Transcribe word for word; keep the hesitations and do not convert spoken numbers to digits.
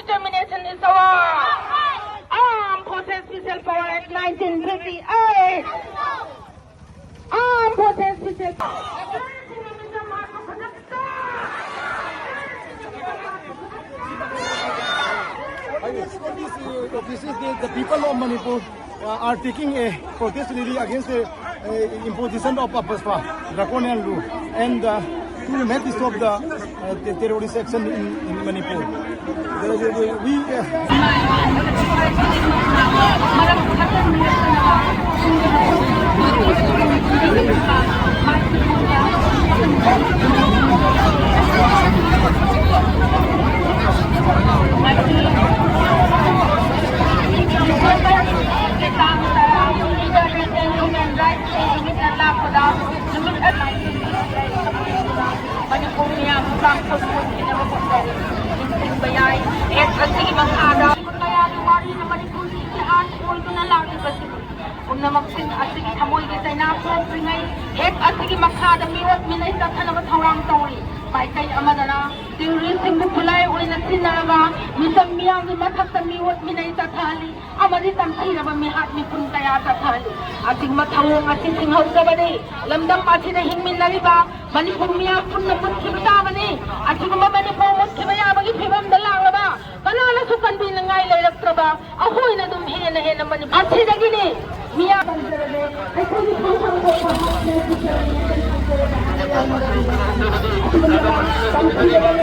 Determination is our armed forces special power at nineteen fifty-eight. Armed forces special power. This is the, the people of Manipur uh, are taking a protest rally against the uh, imposition of AFSPA draconian rule and uh, to make this of the, uh, the terrorist action in, in Manipur. The- the- the- we, uh, Manipur ꯃꯤꯌꯥꯝ ꯆꯥꯛ ꯊꯣꯡꯕ ꯊꯤꯅꯕ ꯈꯣꯠꯅꯔꯤ꯫ ꯅꯤꯡꯁꯤꯡꯕ ꯌꯥꯏ꯫ ꯑꯦꯛ ꯑꯁꯤꯒꯤ ꯃꯈꯥꯗ ꯀꯌꯥꯒꯤ ꯋꯥꯔꯤꯅ ꯃꯅꯤꯄꯨꯔꯒꯤ ꯏꯇꯤꯍꯥꯁ ꯑꯣꯏꯗꯨꯅ ꯂꯥꯛꯂꯤꯕꯁꯤꯕꯨ ꯄꯨꯝꯅꯃꯛꯁꯤꯡ ꯑꯁꯤꯒꯤ ꯊꯃꯣꯏꯒꯤ ꯆꯩꯅꯥ ꯄꯣꯛꯇ꯭ꯔꯤꯉꯩ ꯑꯦꯛ ꯑꯁꯤꯒꯤ ꯃꯈꯥꯗ ꯃꯤꯑꯣꯠ ꯃꯤꯅꯩ ꯆꯠꯊꯅꯕ ꯊꯧꯔꯥꯡ ꯇꯧꯔꯤ꯫ ꯃꯥꯏꯀꯩ ꯑꯃꯗꯅ ꯇꯦꯔꯣꯔꯤꯁꯁꯤꯡꯕꯨ ꯈꯨꯠꯂꯥꯏ ꯑꯣꯏꯅ ꯁꯤꯖꯤꯟꯅꯔꯒ ꯃꯤꯆꯝ ꯃꯤꯌꯥꯝꯒꯤ ꯃꯊꯛꯇ ꯃꯤꯑꯣꯠ ꯃꯤꯅꯩ ꯆꯠꯊꯍꯜꯂꯤ꯫ ꯑꯃꯗꯤ ꯇꯝꯊꯤꯔꯕ ꯃꯤꯍꯥꯠ ꯃꯤꯄꯨꯟ ꯀꯌꯥ ꯆꯠꯊꯍꯜꯂꯤ꯫ ꯑꯁꯤꯒꯨꯝꯕ ꯊꯧꯑꯣꯡ ꯑꯁꯤ ꯊꯤꯡꯍꯧꯗ꯭ꯔꯕꯗꯤ ꯂꯝꯗꯝ ꯑꯁꯤꯗ ꯍꯤꯡꯃꯤꯟꯅꯔꯤꯕ ꯃꯅꯤꯄꯨꯔ ꯃꯤꯌꯥꯝ ꯄꯨꯟꯅ ꯃꯨꯠꯈꯤꯕ ꯇꯥꯕꯅꯤ꯫ ꯑꯁꯤꯒꯨꯝꯕ ꯃꯅꯤꯄꯨꯔ ꯃꯨꯠꯈꯤꯕ ꯌꯥꯕꯒꯤ ꯐꯤꯕꯝꯗ ꯂꯥꯛꯂꯕ ꯀꯅꯥꯅꯁꯨ ꯀꯟꯕꯤꯅꯉꯥꯏ ꯂꯩꯔꯛꯇ꯭ꯔꯕ ꯑꯩꯈꯣꯏꯅ ꯑꯗꯨꯝ ꯍꯦꯟꯅ ꯍꯦꯟꯅ ꯃꯅꯤꯄꯨꯔ ꯑꯁꯤꯗꯒꯤꯅꯤ ꯃꯤꯌꯥꯝ